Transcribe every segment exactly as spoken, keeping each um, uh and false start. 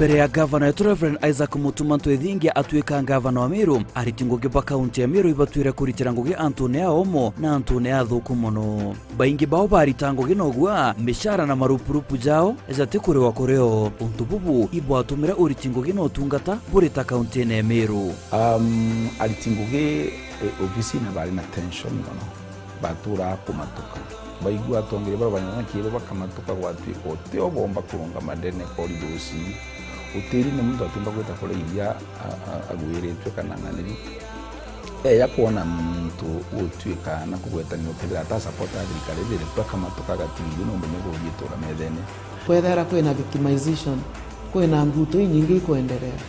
Mbere ya ngavana wetu Reverend Isaac Mutuma Ntwethingia atuika ngavana wa Meru, ariti ngugi ba kaunti ya Meru ibatwire kuritira ngugi antune ya omo na antune ya athuku mono. Baingi bao barita ngugi na ugua micara na marupurupu jao jatikuriwa kurio. Untu bubu ibwatumire uriti ngugi na utungata burita kauntine ya Meru. Um, ariti ngugi, eh, ofisine bari na tension mono. Baturaa kumatuka. Baigua atongeria baria banene kiiri bakamatuka, gwatuika utio bomba kurungama ndene corridors, utiri ni muntu atumba gwita kuria iria a-, a-, agwiritue kana ng'aniri. Eja kwona muntu gutuika na kugwetanirwa kethira ata support ya thirikari, riria akamatuka agatiga irio no umenye gugitura methene. Kwethera kwina victimization, kwina nguto inyingi ikwenderea.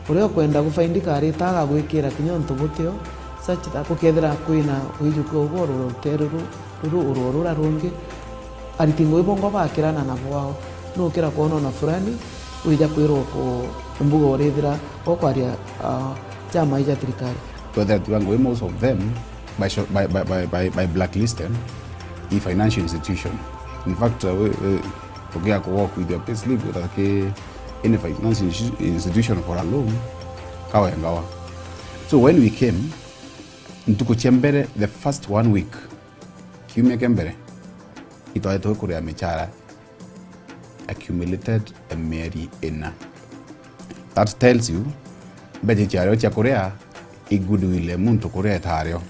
Uria ukwenda gufaindika arita agagwikira kinya untu butio, such that gukethira kwina wiju kwa ugoro rutere ruru, ruru urwo rura rungi, ariti ngugi bongwa bakirana na bwao. Nukira kwona ona fulani wija kwirwa ku-, mbuga urithira ukwaria, ah, chama ija thirikari. Twethira tuga ngugi most of them by sho-, by, by, by, by, by blacklisted i financial institution. In fact, uh, we, we, tugia ku work with your payslip, without ki any financial institu-, institution for a loan, kawengawa. So when we came, ntuku cia mbere, the first one week, kiumia kia mbere, itwaetwe kuria michara accumulated mieri ina. That tells you, mbeca ciario cia kuria i goodwill ya muntu kuria etario.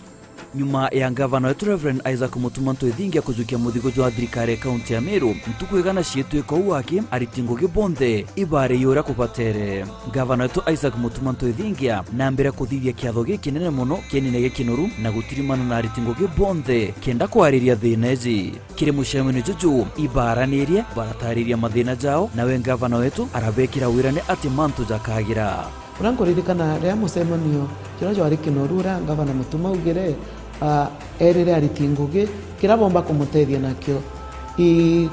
Nyuma ya ngavana wetu Reverend Isaac Mutuma Ntwethingia kujukia muthigo jwa thirikari ya kaunti ya Meru, ntuku igana ciitwika uu aki, ariti ngugi bonthe ibaariie uria kubatere. Ngavana wetu Isaac Mutuma Ntwethingia naambire kuthithia kiatho gikinene mono kienine gia kinoru na gutirimana na ariti ngugi bonthe kenda kwariria thina iji. Kiri mucemanio juju, ibaaranirie, barataariria mathina jao, nawe ngavana wetu arabekira wirane ati mantu jakagira. Uria nkuririkana riria mucemanio juria jwari kinoru, uria ngavana Mutuma augire, ah, erire ariti ngugi kiria bomba kumutethia nakio i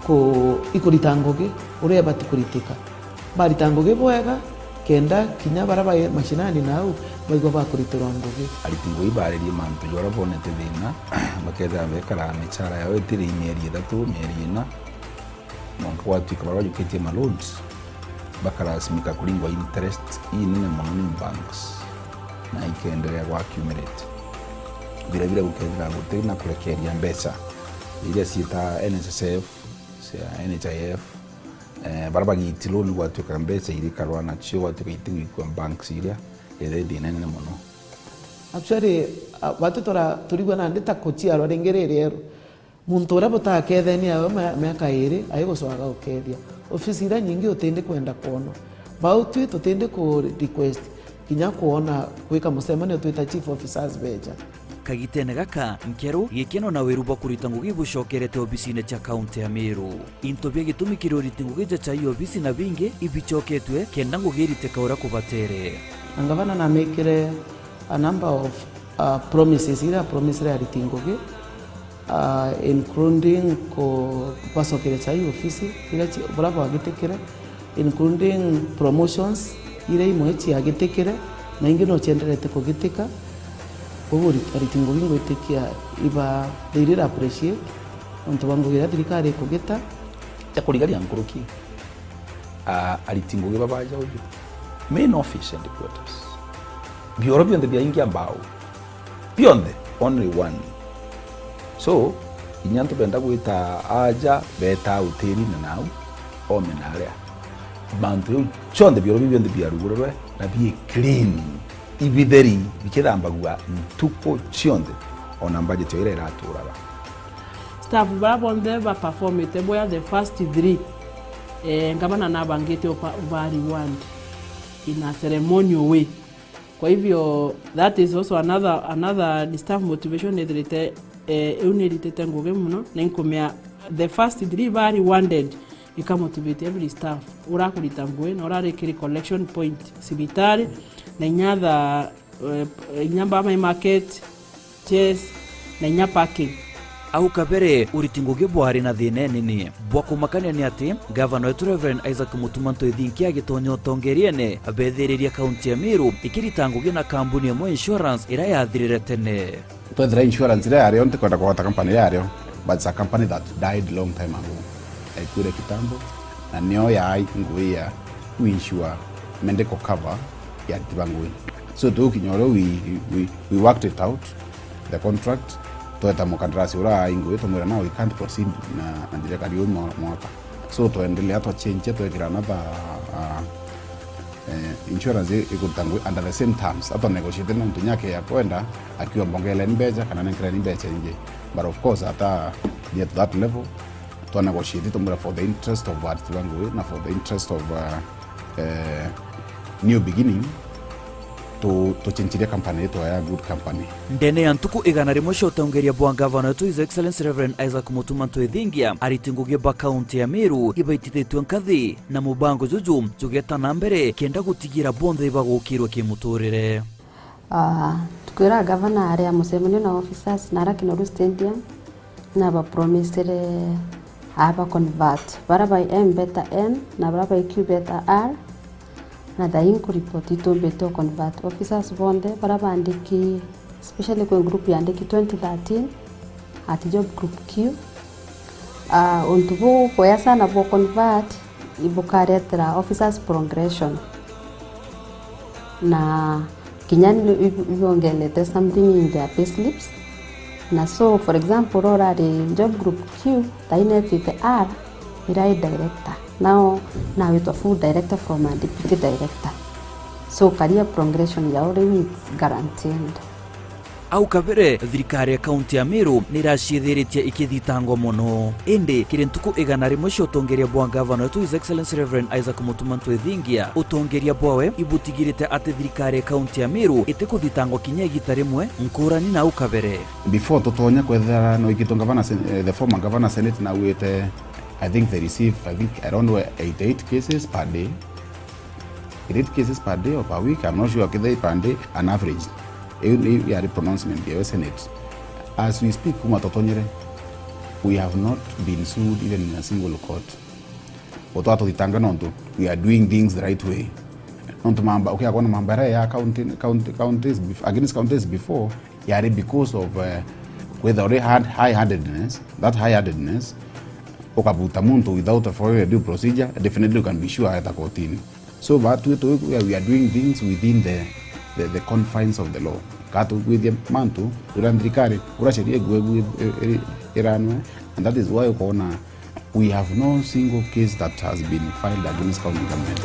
ku-, ikurita ngugi uria ibati kuritika. Barita ngugi bwega, kenda kinya baria bai mashinani nau baigua bakuritirwa ngugi. Ariti ngugi ibaaririe mantu jaria bonete thina, bakethira bekara michara yao itiri mieri ithatu, mieri ina, mwanka gwatuika baria bajukitie ma loans, bakalasimika kuringwa interest inene mono ni banks, na ikenderea gwa accumulate. Birabira gukethira guti na kurekeria mbeca iria ciita N S S F, cia N H I F, eh, baria bagiiti loan gwatuika mbeca irikarwa nacio, gwatuika itigwikua banks iria, ethira i thina inene mono. Actually, ah, batu tura-, turigua nandi ta kuciarwa ringi ririeru. Muntu uria butakethenia awe ma-, miaka iri, aiguswaga ukethia. Ofisi iria nyingi utindi kwenda kwonwa. Bau twi tutindi ku request kinya kwona gwika mucemanio twita chief officers beja. Kagitene gaka, nkeru, gikeno na wiru bwa kurita ngugi ibucokerete obisine cia kaunti ya Meru. Into bia gitumi kiri uriti ngugi ja cha ii obisi na bingi ibicoketwe kenda ngugi iriteka uria kubatere. Na ngavana namekire a number of, uh, promises iria apromisire ariti ngugi, uh, including ku-, kubacokeria cha ii ofisi iria ci-, buria bwagitikire, including promotions iria imwe ciagitikire na ingi no cienderete kugitika. Koguo ri-, ariti ngugi ngwitikia iba, they really appreciate untu bwa ngugi iria thirikari ikugita. Tia kurigaria nkuruki, ah, ariti ngugi babaja uju, main office and quarters, bioro bionthe biaingia mbao. Bionthe, only one. So, inya antu benda gwita aja, betaa utiri na nau, ome na aria. Mantu jau jonthe, bioro biu bionthe biarugurirwe na bi clean, ibitheri, bikithambagua ntuku cionthe, ona budget yo iria iraturaga. Staff baria bonthe ba performite bwega the first three, eh, ngavana nabangite uba, uba reward in a ceremonial way. Kwa hivyo, that is also another, another staff motivation ithirite, eh, iu niritite ngugi muno, na inkumea the first three ba rewarded, ika motivate every staff. Uria akurita ngugi, na uria ari kiri collection point, cibitari, na inya tha, eh, inya ba my market, chess, na inya parking. Au kabere, uriti ngugi bwari na thina inene. Bwa kumakania ni ati, ngavana wetu Reverend Isaac Mutuma Ntwethinkia agitonya utongeriene, abethiririe kaunti ya Meru ikirita ngugi na kambuni imwe insurance iria yathirire tene. Twethira insurance iria yario, ntikwenda kugweta company iria yario, but it's a company that died long time ago. Yaikuire kitambo, na nio yaai ngugi ya to ensure medical cover ya ariti ba ngugi. So tukinya uria we, we, we worked it out, the contract, tweta mukandarasi uria ai ngugi, tumwira, "No, we can't proceed na, na njira kari uyu mwa-, mwaka." So twendelea, twachenjia, twekira another, uh, eh, insurance i-, ikuruta ngugi under the same terms. Atwa negotiate nontu nyake ya kwenda, akiwa mbongeleni mbeca kana nenkereni mbeca ingi. But of course, ata near to that level, twa negotiate, tumwira, "For the interest of ariti ba ngugi na for the interest of, uh, eh, new beginning, tu-, tuchenchirie company yetu ya good company." Ndene ya ntuku igana rimwe cia utongeria bwa ngavana wetu His Excellency Reverend Isaac Mutuma Twithingia, ariti ngugi ba kaunti ya Meru ibaitithitue nkathi na mubango juju jugeta na mbere kenda gutigira bonthe ibagukirwe kimuturire. Ah, tukwira gavana ari a mucemanio na officers na ara Kinoru Stadium, na bapromisire aba convert bara bai M beta N na bara bai Q beta R, na thaa ii nkuripoti itumbite o convert officers bonthe bara bandiki, especially kwi group yandiki twenty thirteen at job group Q. Ah, untu buu kwea sana bwa convert ibukaretera officers progression, na kinya ni-, ibu-, ibongerete something in their payslips. Na so, for example, uria urari job group Q, thainetite R, iria i director. Now, nawitwa full director from a deputy director. So, career progression yao riu is guaranteed. Au kabere, thirikari ya kaunti ya Meru ni iraciithiritie ikithitangwa mono. Indi, kiri ntuku igana rimwe cia utongeria bwa ngavana wetu His Excellency Reverend Isaac Mutuma Twithingia, utongeria bwawe ibutigirite ati thirikari ya kaunti ya Meru itikuthitangwa kinya igita rimwe, nkurani na au kabere. Before tutonya kwethira no ikitwe ngavana sen-, eh, the former governor senate na wite, I think they receive, I think, around eighty-eight cases per day. Eight cases per day or per week, I'm not sure, kethira per day, an average. Iu ni yari pronouncement ya Senate. As we speak, kuma tutonyere, we have not been sued even in a single court. Utwa tuthitanga nontu we are doing things the right way. Nontu mamba, ukia kwona mamba ira ya county, county, counties bef-, against counties before, yari because of, uh, whether uri hand-, high-handedness, that high-handedness, ukabuta muntu without a following a due procedure, definitely you can be sure aeta kotini. So, batwi tu, we are doing things within the, the, the confines of the law. Ka tugwithia mantu, uria thirikari, uria sheria iguegu i-, i-, iranwe, and that is why ukoona we have no single case that has been filed against county government.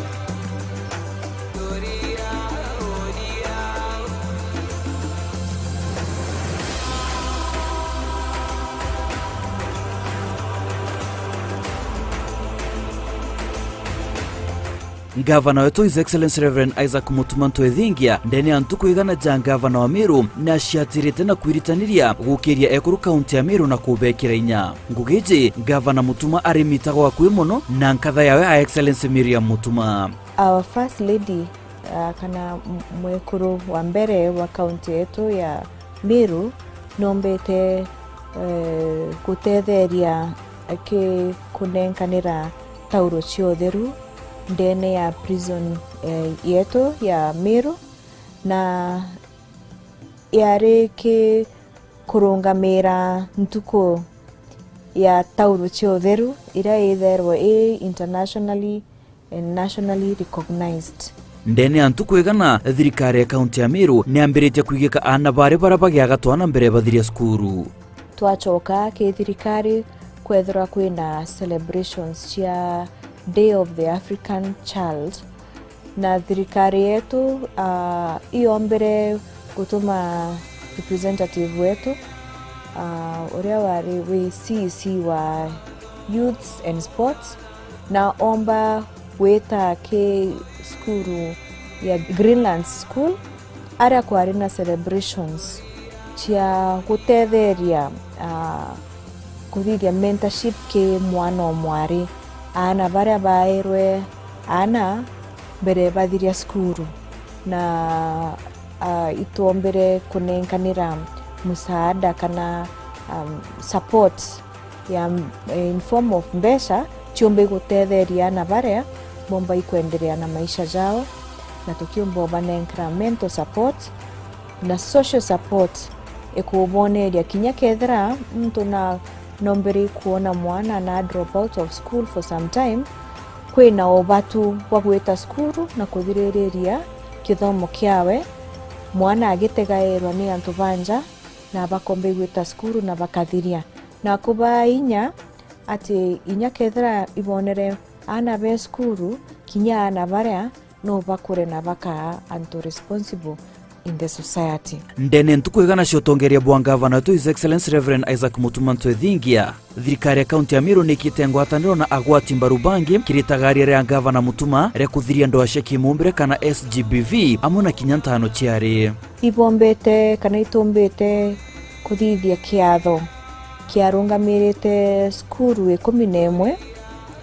Ngavana wetu His Excellency Reverend Isaac Mutuma Ntwethingia, ndene ya ntuku igana ja ngavana wa Meru, ni aciatirite na kwiritaniria gukiria ekuru kaunti ya Meru na kubekira inya. Ngugi iji, ngavana Mutuma arimitagwa akui mono na nkatha yawe Her Excellency Miriam Mutuma. Our First Lady, ah, kana m-, mwekuru wa mbere wa kaunti yetu ya Meru, nombete, eh, gutetheria aki kunenkanira tauro cia utheru ndene ya prison, eh, yetu ya Meru, na yari ki kurungamira ntuku ya tauro cia utheru iria itherwa i internationally and nationally recognized. Ndene ya ntuku igana, thirikari ya kaunti ya Meru ni yambiritie kwigika aana bari bara bagiaga twana mbere bathiria cukuru. Twacoka ki thirikari kwethirwa kwina celebrations cia Day of the African Child, na thirikari yetu, ah, iyombire gutuma representative wetu, ah, uria wari wi C E C wa Youths and Sports, na omba gwita ki cukuru ya Greenlands School, aria kwari na celebrations cia gutetheria, ah, kuthithia mentorship ki mwana o mwari, aana baria baerwe aana mbere bathiria cukuru, na, ah, itwombire kunenkanira musaada kana, um, support ya, eh, in form of mbeca ciumba igutetheria aana baria bomba ikwenderea na maisha jao, na tukiumba ubanenkera mental support na social support ikuboneria kinya kethira muntu na nombere kwona mwana na drop out of school for some time, Kwina ubatu bwa gwita cukuru na kuthiririria kithomo kiawe, mwana agitegairwa ni antu ba nja na bakomba igwita cukuru na bakathiria. Na kubaa inya ati inya kethira ibonere aana be cukuru, kinya aana baria no bakure na bakaa antu responsible in the society. Ndene ntuku igana cia utongeria bwa ngavana wetu His Excellency Reverend Isaac Mutuma Ntwethingia, thirikari ya kaunti ya Meru nikite ngwataniro na agwati mbaru bangi kiritaga ria ngavana Mutuma ria kuthiria ndoa cia kimumbire kana S G B V amwe na kinya ntano ciari. Ibombete kana itumbite kuthithia kiatho kiarungamirite cukuru ikumi na imwe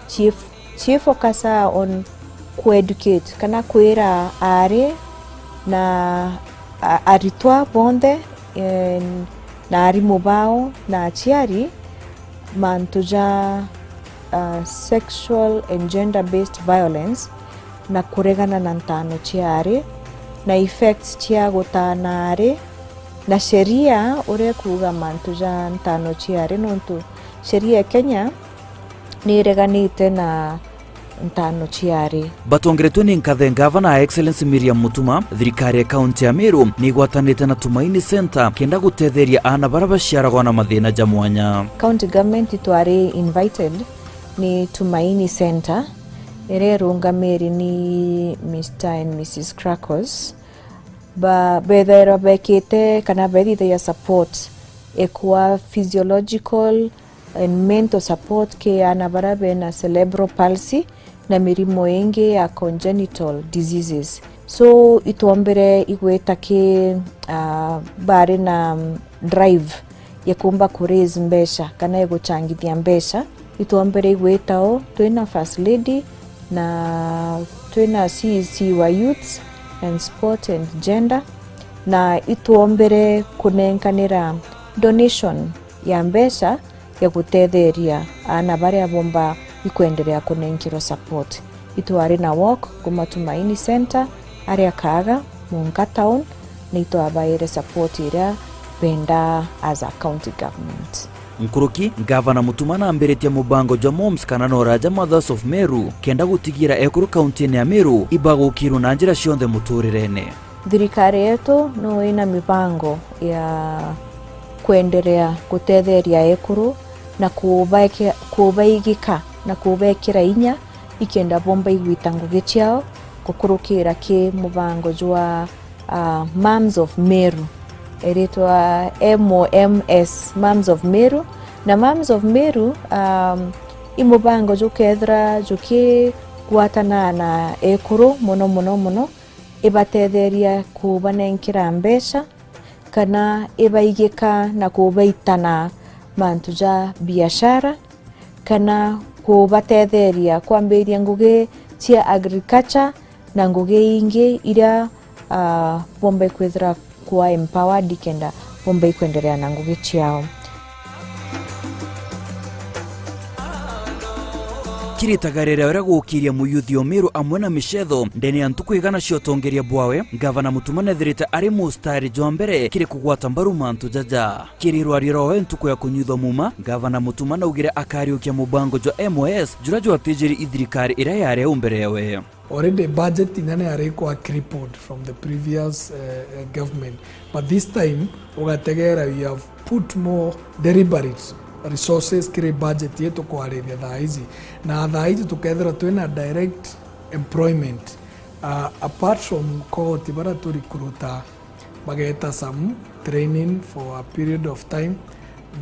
cii- ciifocusaa on ku educate kana kwira aari na a- aritwa bonthe, eh, na arimu bao na aciari mantu ja, ah, sexual and gender based violence na kuregana na ntano cia aari na effects cia gutaana aari na sheria uria ikuuga mantu ja ntano cia aari, nontu sheria ya Kenya ni ireganite na ntano cia aari. Batongeretwe ni nkathe ngavana Excellency Miriam Mutuma, thirikari ya kaunti ya Meru ni igwatanite na Tumaini Centre kenda gutetheria aana baria baciaragwa na mathina ja mwanya. County government itwari invited ni Tumaini Centre iria irungamiri ni Mister and Missus Crackles. Ba- bethairwa bekite kana bethithagia support ekwa physiological and mental support ki aana baria bena cerebral palsy na mirimo ingi ya congenital diseases. So itwombere igwita ki, ah, bari na, mm, drive ya kumba ku raise mbeca kana ya guchangithia mbeca. Itwombere igwita o twina First Lady na twina C E C wa Youths and Sport and Gender, na itwombere kunenkanira donation ya mbeca ya gutetheria aana baria bomba ikwenderea kunenkirwa support. Itwari na walk kuma Tumaini Centre, aria Kaaga, Munka Town, na itwabaire support iria benda as a county government. Nkuruki, ngavana Mutuma nambiritie mubango jwa moms kana noraja Mothers of Meru, kenda gutigira ekuru kauntiine ya Meru ibagukirwe na njira cionthe muturirene. Thirikari yetu no ina mibango ya kwenderea gutetheria ekuru na kubaike- kubaigika na kubekira inya ikenda bomba igwita ngugi ciao gukurukira ki mubango jwa, ah, Mums of Meru, iritwa M O M S, Mums of Meru. Na Mums of Meru, um, i mubango jukethira jukigwatana na ekuru mono mono mono, ibatetheria kubanenkera mbeca kana ibaigika na kubaitana mantu ja biashara, kana kubatetheria kwambiria ngugi cia agriculture na ngugi ingi iria, ah, bomba ikwithira kuwa empowered kenda bomba ikwenderea na ngugi ciao. Kiritaga riria uria gukiria muyuthi o Meru amwe na micetho ndene ya ntuku igana cia utongeria bwawe, ngavana Mutuma nethirite ari mustari jwa mbere kiri kugwata mbaru mantu jaja. Kiri rwario rwawe ntuku ya kunyuthwa muma, ngavana Mutuma naugire akariukia mubango jwa M O S juria jwatijiri i thirikari iria yari au mbere yawe. Already budget inya ni yari kwa crippled from the previous, eh, eh, government, but this time ugategera we have put more deliberate resources kiri budget yetu kwariria thaa ici, na thaa ici tukethirwa twina direct employment, uh, apart from koti baria tu recruiter bageta some training for a period of time.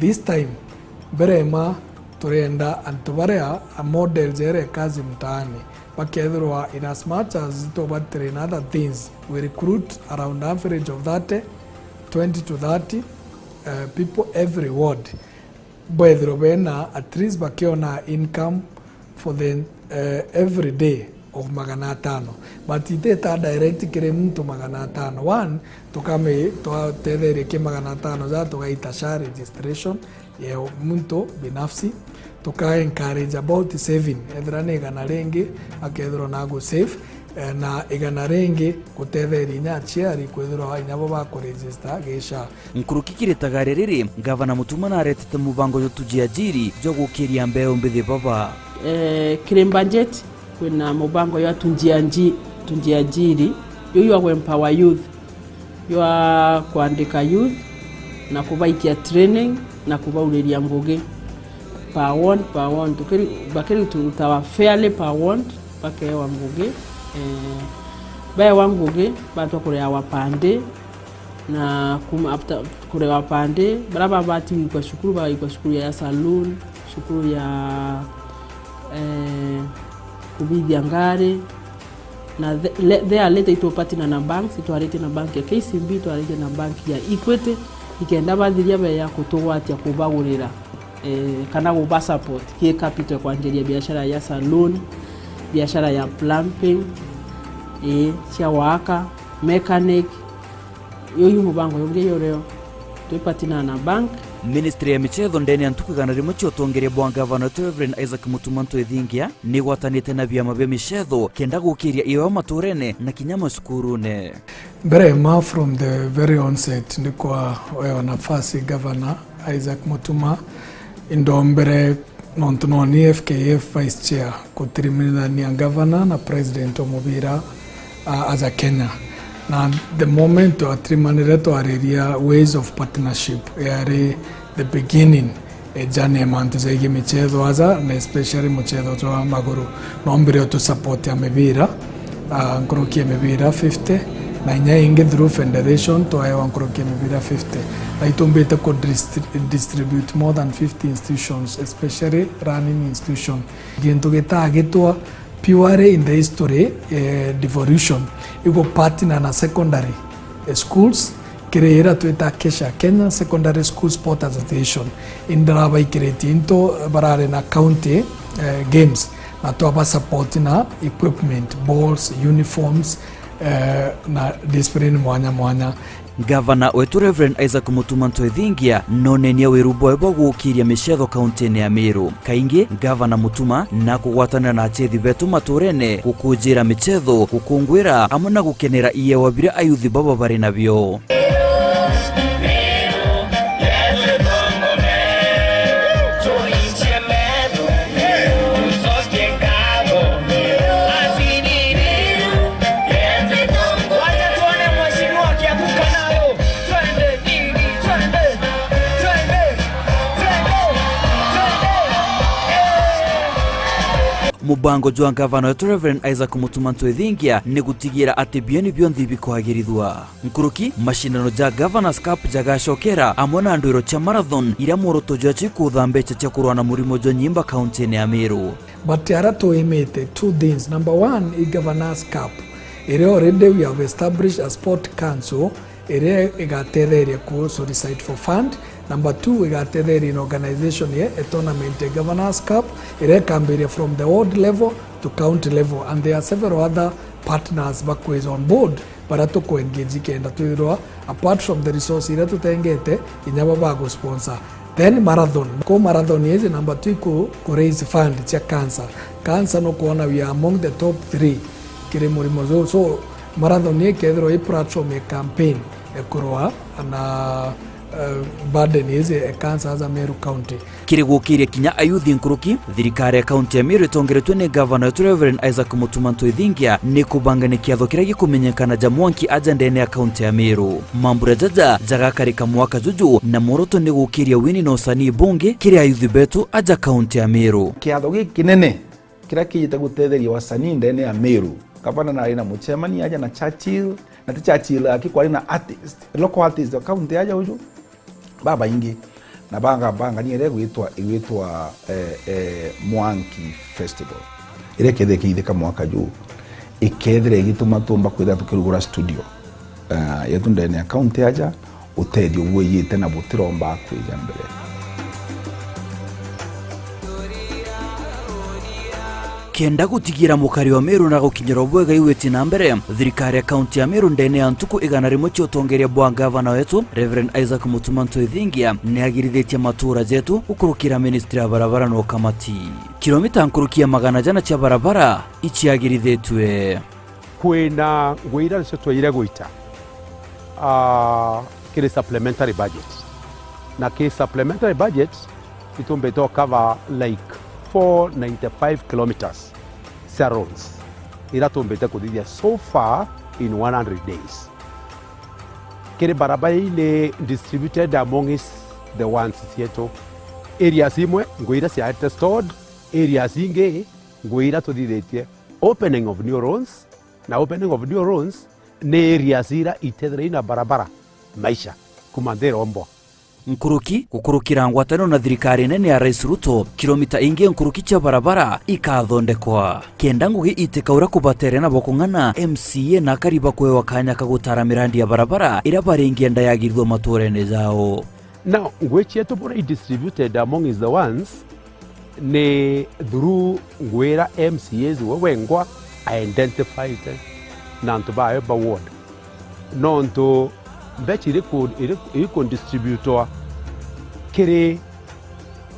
This time, mbere ma turenda antu baria a model jere kazi mtaani bakethirwa, in as much as tubatrain other things, we recruit around average of thirty, twenty to thirty, uh, people every ward. Bethirwe bena at least bakiona income for the, eh, every day of magana atano, but iteta direct kiri muntu magana atano. One, tukami twatetheria ki magana atano ja tugaita SHA registration ya muntu binafsi, tuka encourage about saving, ethira ni igana ringi akethirwa na gu save, eh, na igana ringi gutetheria inya aciari kwithirwa inya bo bakuregister gi SHA. Nkuruki kiritaga riri, ngavana Mutuma naretete mubango jwa tujiajiri jwa gukiria mbeu mbithi baba. Eh, kiri budget, Kwina mubango jwa Tunjianji-, Tunjianjiri, juu jwa gwempower youth, jwa kwandika youth na kubaikia training na kubauriria ngugi per ward, per ward. Tukiri-, bakirutawa fairly per ward, bakeewa ngugi. Eh, beewa ngugi, batwa kureawa per day, na kuma after kurewa per day, baria babati gwikwa cukuru, bagaikwa cukuru ya saloon, cukuru ya, eh, kubithia ngari. Na the-, le-, there later itupatana na banks, itwaritie na bank ya K C B, itwaritie na bank ya Equity, ikenda bathiria beya kutugwatia kubagurira, eh, kana guba support ki capital kwanjiria biashara ya saloon, biashara ya plumbing, eh, cia waka, mechanic, Uyu mubango jungi jurio twipatana na bank. Ministry ya michetho ndene ya ntuku igana rimwe cia utongeria bwa ngavana wetu Reverend Isaac Mutuma Ntwethingia nigwatanite na biama bia michetho kenda gukiria iweo maturene na kinya macukurune. Mbere ma from the very onset ndikwa wewa nafasi gavana Isaac Mutuma indombere Nontu no ni F K F Vice Chair, gutirimanithania ngavana na president o mubira, uh, as a Kenya. Na the moment twatirimanire twariria ways of partnership, yari the beginning, eh, journey ya mantu jaigi michetho aja, na especially muchetho jwa maguru. Nombire utu support ya mibira, ah, nkuruki ya mibira fifty, na inya ingi through federation twaewa nkuruki ya mibira fifty. Na itumbite ku distri-, distribute more than fifty institutions, especially running institution. Gintu gitagitwa purely in the history, eh, devolution, igu partner na secondary, eh, schools, kiri ira twita Kesha Kenya Secondary School Sport Association, indirabaikiretie into barari na county, eh, games, na twaba support na equipment, balls, uniforms, eh, na discipline mwanya mwanya. Ngavana wetu Reverend Isaac Mutuma Ntwethingia nonenia wiru bwawe bwa gukiria michetho kauntine ya Meru. Kaingi, Ngavana Mutuma na kugwatanira na achethi betu maturene, gukunjira michetho, gukungwira, amwe na gukenera iewa biria ayuthi baba bari nabio. Mubango jwa ngavana wetu Reverend Isaac Mutuma Ntwethingia ni gutigira ati bieni bionthe ibikwagirithua. Nkuruki, mashindano ja Governors Cup jagacokera, amwe na ndwiro cia marathon, iria mworoto jwacio ikutha mbecha cia kurwa na murimo jwa nyimba kauntine ya Meru. But ara tuimite two things. Number one, i Governors Cup, iria already we have established a sport council, iria igatetheria ku solicit for fund. Number two, igatetheria in organization ye a tournament ya Governors Cup, iria ikambiria from the ward level to county level, and there are several other partners bakwiza on board baria tuku-engage kenda twithirwa, apart from the resource iria tutengete, inya ba bagusponsor. Then marathon. Ku marathon iji number two iku, ku raise fund cia cancer. Cancer nukwona we are among the top three kiri murimo juu. So, marathon ikethirwa i platform ya campaign ya kurwa na, eh, burden iji ya cancer as a Meru County. Kiri gukiria kinya ayuthi nkuruki, thirikari ya kaunti ya Meru itongeretwe ni ngavana wetu Reverend Isaac Mutuma Ntwethingia ni kubangania kiatho kiria gikumenyekana ja mwanki aja ndene ya kaunti ya Meru. Mambura jaja jagakarika mwaka juju, na mworoto ni gukiria wini na usanii bungi kiri ayuthi betu aja kaunti ya Meru. Kiatho giki kinene kiria kijite gutetheria wasanii ndene ya Meru. Gavana nari na muchemani aja na Churchill, na ti Churchill aki, kwari na artist, local artist wa county aja uju babaingi, na banga, bangania iria igwitwa, igwitwa, eh, eh, Mwanki Festival, iria ikethire ikiithika mwaka juu, ikethira igituma tumba kwithira tukirugura studio, eh, yetu ndene ya county aja, utethio bwijite na butiromba kwija mbere. Kenda gutigira mukari wa Meru na gukinyirwa bwega igwiti na mbere, thirikari ya kaunti ya Meru ndene ya ntuku igana rimwe cia utongeria bwa ngavana wetu, Reverend Isaac Mutuma Ntwethingia, niagirithitie matura jetu gukurukira ministry ya barabara na ukamati. Kilomita nkuruki ya magana jana cia barabara iciagirithitue. Kwina ngugi iria nicio twaire gwita, ah, kiri supplementary budget. Na ki supplementary budget, itumbite o cover, like, four ninety-five kilometres cia roads ira tumbite kuthithia so far in one hundred days. Kiri barabara ii ni distributed amongst the ones cietu. Areas imwe ngui ira ciaete stored, areas ingi ngui ira tuthithitie opening of new roads, na opening of new roads ni areas ira itethirei na barabara maisha kuma nthi irombwa. Nkuruki gukurukira ngwataniro na thirikari nene ya Rais Ruto, kilomita ingi nkuruki cia barabara ikathondekwa. Kenda ngugi itikaura kubatere na bokung'ana, M C A na akari bakwewa kanya ka gutara mirandi ya barabara ira baringienda yagirithua maturene jao. Now, ngui cietu buria i distributed amongst the ones ni through ngui ira M C As we wengwa identified na antu bawe ba ward. Nontu mbeca iri ku-, iri, iri kudistributwa kiri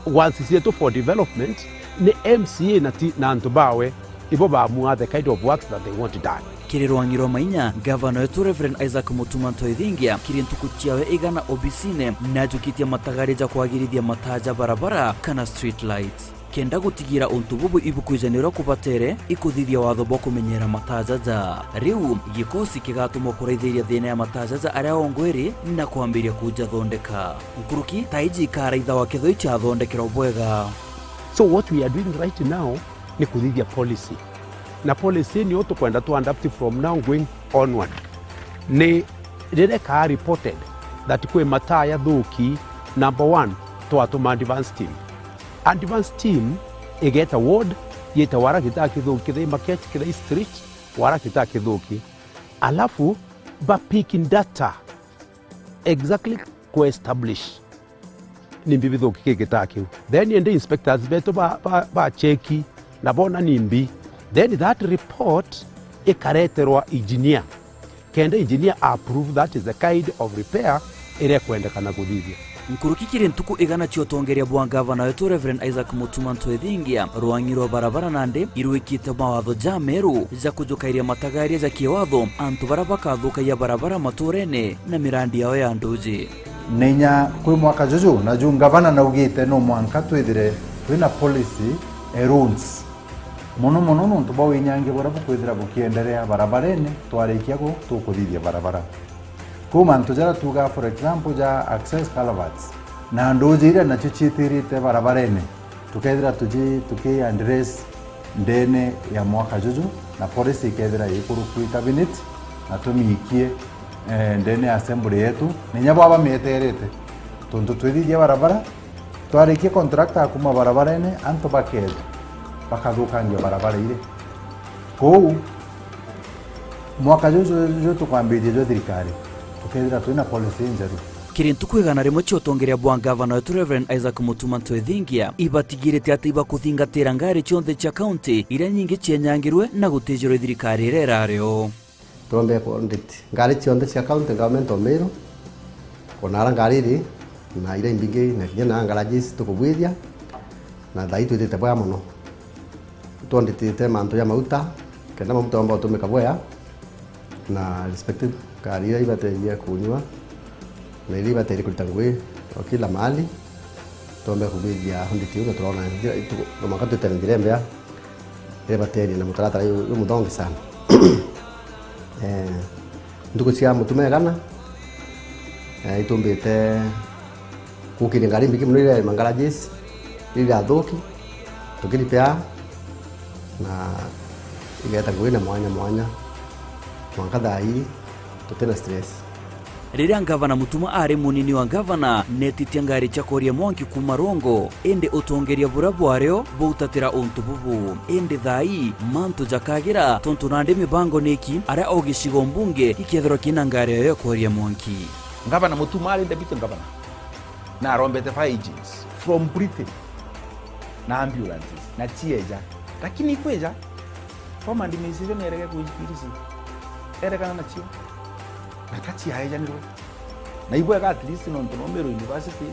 ones cietu for development ni M C A na ti, na antu bawe ibo baamua the kind of works that they want done. Kiri rwang'i rwa mainya, ngavana wetu Reverend Isaac Mutuma Ntoithingia, kiri ntuku ciawe igana obisine, najukitie matagari ja kwagirithia mataa ja barabara kana street lights. Kenda gutigira untu bubu ibukwijanirwa kubatere, ikuthithia watho bwa kumenyera mataa jaja. Riu, gikosi kigatumwa kuraithiria thina ya mataa jaja aria ongweri na kwambiria kujathondeka. Nkuruki ta iji ikaraithawa kethirwa icathondekerwa bwega. So what we are doing right now ni kuthithia policy. Na policy niyo tukwenda tu adapt from now going onward. Ni riria ikaa reported that kwi mataa yathuki, number one, twatuma advance team. Advance team igeta ward, yite wara gitaa kithuki, kithei market, kithei street, wara gitaa kithuki. Alafu ba pick data exactly ku establish nimbi bithuki ki gitaa kiu. Then indi inspectors betu ba, ba, ba cheki na bona nimbi. Then that report ikareterwa engineer. Kenda engineer approve that is the kind of repair iria ikwendekana kuthithia. Nkuruki kiri ntuku igana cia utongeria bwa ngavana wetu Reverend Isaac Mutuma Ntoithingia, rwang'i rwa barabara nandi irwikite mawatho jameru ja kujukairia matagaria ja kiwatho antu baria bakathukagia barabara maturene na mirandi yao ya nduji. Ni inya kwi mwaka juju, na ju ngavana naugite no mwanka twithire twina policy e roads. Mono mono nontu bwa winyangia buria bukwithira bukienderea barabarene, twarikia ku, tukuthithia barabara. Kuu mantu jaria tuugaa, for example, ja access culverts, na nduji iria nacio ciitirite barabarene, tukethira tuji-, tuki address ndene ya mwaka juju, na policy ikethira ikurukwi cabinet, na tumiikie, eh, ndene ya assembly yetu, na inya bwaba mieterete, tontu twithithia barabara, twarikia contractor akuma barabarene, antu bakeja, bakathukangia barabara iri. Kou, mwaka juju, juju tukwambiria jwa thirikari, tukethira twina policy injeru. Kiri ntuku igana rimwe cia utongeria bwa ngavana wetu Reverend Isaac Mutuma Ntoithingia, ibatigirite ati ibakuthingatira ngari cionthe cia county iria nyingi cienyangirwe na gutijirwe thirikari iria irari o. Twombe ku audit ngari cionthe cia county government o Meru, kuna ara ngari iri na iria imbingi na kinya na garages tukubwithia, na thaai twithite bwega mono. Twonditite mantu ja mauta, kenda mauta yomba gutumika bwega, na respective ngari iria ibateithia kunyua, na iria ibateithia kurita ngui o kila mahali, twombe kubwithia audit iu, na turona njira itu-, no mwanka twite na njira imbea, iria ibateethia na mutaratara ju-, jumuthongi sana. Eh, ntuku cia Mutuma igana, eh, itumbite Gukiria ngari mbingi mono iria iri ma garages, iria irathuki, tukiripea, na igeta ngui na mwanya mwanya. Mwanka thaa ii, tutina stress. Riria ngavana Mutuma ari munini wa ngavana, netitie ngari cia kuria mwanki kuuma Rongo, indi utongeria buria bwario bautatira untu bubu. Indi thaa ii, mantu jakagira, tontu nandi mibango niki, aria o gicigo mbunge gikethirwa kina ngari yayo ya kuria mwanki. Ngavana Mutuma ari deputy ngavana. Na arombete fire engines from Britain na ambulances na cieja, lakini ikwija former administration erege kuispirisi erekana nacio na kaciaejanirwe. Na ibwega at least nontu no Meru University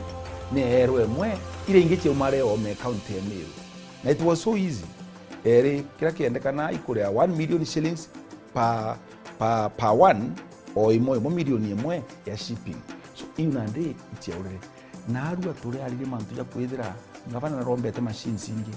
ni eerwe imwe iria ingi ciaumare ome county ya Meru, na it was so easy. Eri kira kiendekana ikuria one million shillings per, per, per one, o imwe imwe, milioni imwe ya shipping. So, iu nandi iciaurire. Naarua turiaririe mantu ja kwithira ngavana narombete machines ingi.